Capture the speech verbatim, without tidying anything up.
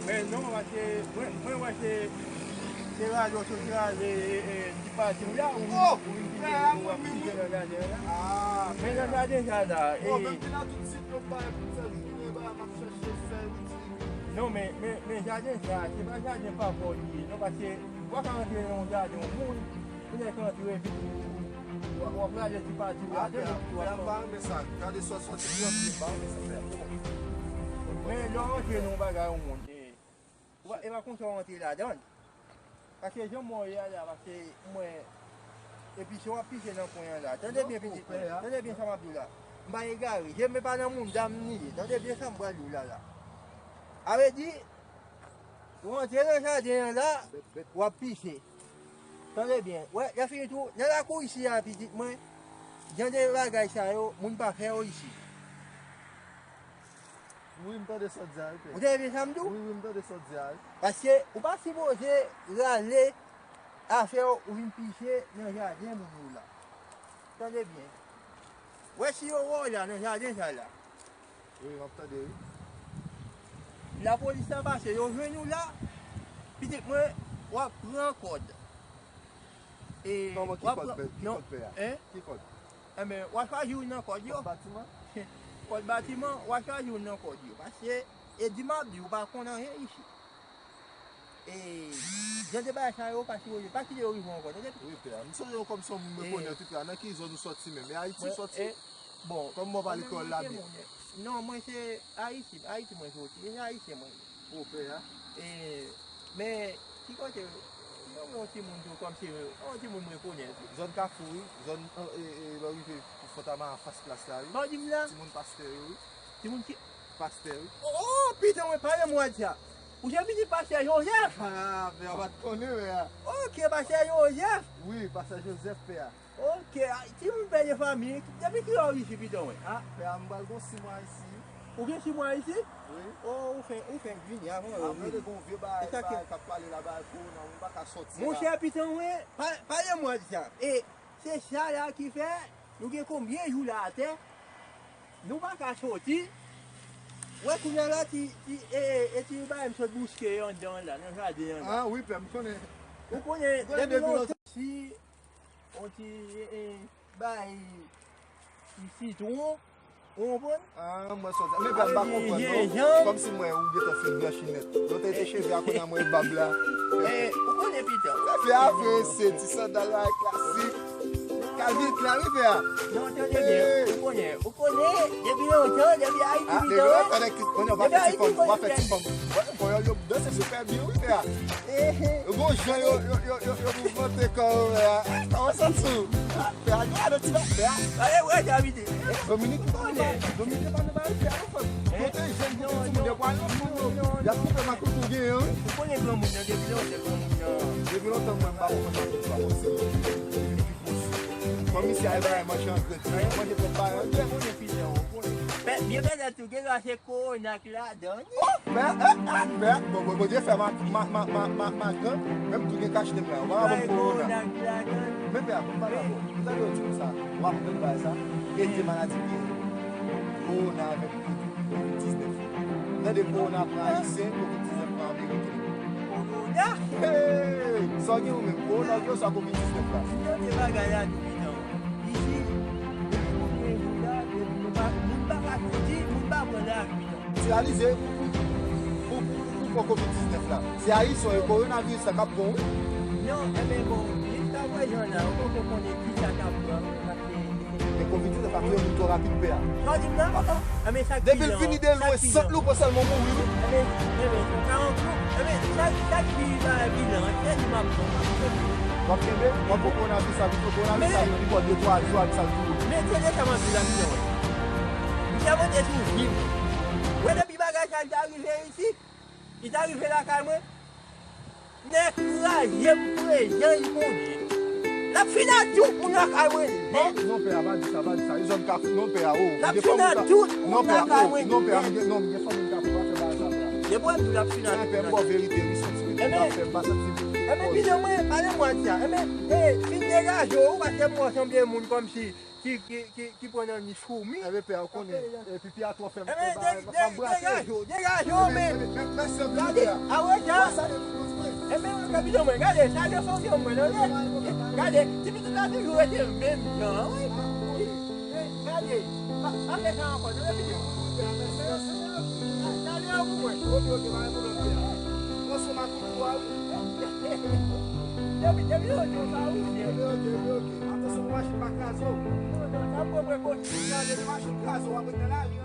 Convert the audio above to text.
Men non, paske mwen, mwen wè se, se radyo sou kraze, e, e, ti pati w la, ou, oh, ou vin pije, ou ap pije nan jaden an la. Men nan jaden sa la, e, non, men, men, men jaden sa, se pa jaden pa fò li ye, non, paske w pa ka rantre nan yon jaden yon moun, ou nèk rantre epi w, w, w ap rale ti pati w ladan l, epi w ap fè. Fè a pa renmen sa. Gade sòt sòti pou antre ba, men sa fè a. Men lè w rantre nan yon bagay yon moun, e, ou pa, e pa konsa w rantre ladan l. Paske jan mwen ye a la, paske mwen, epi se w ap pise nan kwen an la. Tande byen, pitit mwen. Tande byen sa m ap di w la. M pa egare. Je m pa nan moun dam ni ye. Tande byen sa m pral di w la la. A vle di, ou antre nan jaden an la, w ap pise. Tande byen. Wè, lè fini tou, nan lakou isi a, pitit mwen, jan de bagay sa yo, moun pa fè yo isi. Wi, m tande sa w di a, wi, pè. Ou tande byen sa m di w? Wi, wi, m tande sa w di a, wi. Paske ou pa sipoze rale afè w, ou vin pise nan jaden moun yo la. Tande byen. Wè si yo wè w la nan jaden sa la. Wi, m ap tande, wi. Lapolis la pase, yo jwenn ou la, pitit mwen, w ap pran kòd. E, kòman, ki kòd, pè? Ki kòd, pè a? Ki kòd? Enben, w a chwazi youn nan kòd yo. Kòd batiman? Kòd batiman, w a chwazi youn nan kòd yo. Paske, e di m ap di, ou pa konn anyen isi. E, jan de bagay sa yo, pa sipoze, pa kite yo rive w ankò, tande? Wi, pè a. M sonje w kòm se yon moun mwen konnen, wi, pè a. Nan ki zòn ou sòti menm? E Ayiti w sòti? Bon, kòm mwen pa lekòl la byen. Non, mwen se Ayiti, Ayiti mwen soti. E se Ayisyen mwen ye. O, pè a. E, men, ki kote, non, mwen yon timoun tou, kòmsi, yon timoun mwen konnen tou. Zòn Kafou, wi. Zòn, e, e, lè w rive pou Fòtama, anfas plas la, wi. Sa w di m la? Timoun pastè yo, wi. Timoun ki? Pastè, wi. O, pita mwen, pale mwen di sa. Ou se pitit pastè Jozèf? A, pè a, m pa t konnen, pè a. Oke, pastè Jozèf. Wi, pastè Jozèf, pè a. Oke, a, timoun pè de fanmi, depi kilè w isi, pitit mwen? A, pè a, m pral gon sis mwa isi. Ou gen sis mwa isi? Wi. O, ou fenk, ou fenk vini avan yo vini. Ap tande gon vye bagay, bagay k ap pale la, bagay kowona, moun pa ka sòti la. Monchè, pitit mwen, pa, pale mwen di sa. E se sa la ki fè nou gen konbyen jou la atè, nou pa ka soti. Wè kounye a la ti, ti, e, e, e ti bagay m sot bouske anndan an la, nan jaden an la. A, wi, pè, m konnen. Ou konnen, depi lontan, si, on ti, e, e, bay sitwon, ou konprann? A, mwen sòti. Men pè, m pa konprann, non. Jenjanm. Kòmsi mwen, ou gentan fin blanchi nèt. Lontan te cheve a, kounye a mwen bab la. E, ou konnen, pitit. Fè a, fè se ti sandal la, klasik. Kalvin Klein, wi, pè a. Non, tande byen, ou konnen, ou konnen, depi lontan, depi Ayiti, a, depi lontan, nèg ki konnen, w ap fè ti fanm, w ap fè ti fanm. Wè, bon, yo, yo danse sipè byen, wi, pè a. Yo gon jan yo, yo, yo, yo, yo mouvmante kò yo, pè a. Kòman w santi w? A, pè a, gade ti bagay, pè a. Dominik, Dominik pa nan bagay, pè a, non, frè m. Kote jèn, kote timoun, yo pral nan moun yo. Y ap koupe makoukou genyen, wi. Ou konnen granmoun nan, depi lontan, granmoun nan. Depi lontan, mwen, m pa konprann sa, m pa konprann. Fanmi se al bagay manje an grèt. Manje pwòp bagay an grèt. Byen pètèt tou, gen dwa se kowona k ladan. O, pè, e, e, pè, bon, bon, Bondye fè ma, ma, ma, ma, ma, ma gran, menm tou gen kachnem la, w pa ka ban m kowona. Men pè a, pou m pale avè w, m tande yo di konsa, w ap tande bagay sa, e de maladi ki gen kowona avèk kovid diznèf. Tande kowona pran ayisyen, kovid diznèf pran ameriken. Kowona? Hey! Sa w gen ou menm, kowona ou gen oswa kovid diznèf la? M tande bagay la tou pitan. Isi, depi kounye jou la, depi nou pa, moun pa ka soti, moun pa pran lari pitan. Realize, pou, pou, pou, pou pran kovid diznèf la, se Ayisyen yo, kowonaviris la k ap pran, wi. Non, enben bon, jiska prezan la, ou poko konnen kisa k ap pran, paske Men kovid diznèf la touye moun twò rapid, pè a. Sa w di m nan? Enben, sa k Depi l bilan, vini de sa k lwen, bilan? Sant Louko sèlman mouri, wi. Enben, enben, sa ka yon gwo, enben, sa, sa k bi-, ba, bilan, se di m ap pran, m ap pran. W ap kenbe? W ap pran kowonaviris la, vit kowonaviris la, Men vin bò de twa jou, ak sa l touye. Men tande sa m ap di la, bilan, wè. M te mande sou vi m. Wè depi bagay sa l te rive isi, li te rive lakay mwen, nèg kraze m prezan li Bondye. L ap fin ak tout moun lakay mwen. Non, non, pè a, pa di sa, pa di sa. E zòn Kafou, non, pè a, o. L ap fin ak tout moun lakay mwen. Non, pè a, non, pè a, m gen, non, m gen fanmi m Kafou, pa fè bagay sa, pè a. Depi w ap di l ap fin ak tout moun lakay mwen. Pè, m bò verite, wi, santi m ap fè, m pa santi m. Enben, bilan mwen, pale mwen di sa. Enben, e, fin degaje w, paske m wè w sanble moun kòmsi ki, ki, ki, ki pran nan nich foumi. Enben, pè a, ou konnen, e, pipi a twò fè m fè bagay, m ap brase. Degaje w, degaje w, men. Gade, a wè sa. Enben, kapitèn mwen, gade, sa defann mwen, tande. Gade, ti pitit la toujou rete menm jan an, wi. Gade, pa, pa fè sa ankò, tande, pitit. Salye pou mwen. Ok, ok, pa gen pwoblèm, pè a. Pran sou makout pou a, wi. Depi, depi yo di w sa, wi. Ok, ok, ok, ok. Atansyon pou machin pa kraze w. Non, non, sa m pran prekosyon. Gade, machin kraze w, w ap ret nan lari.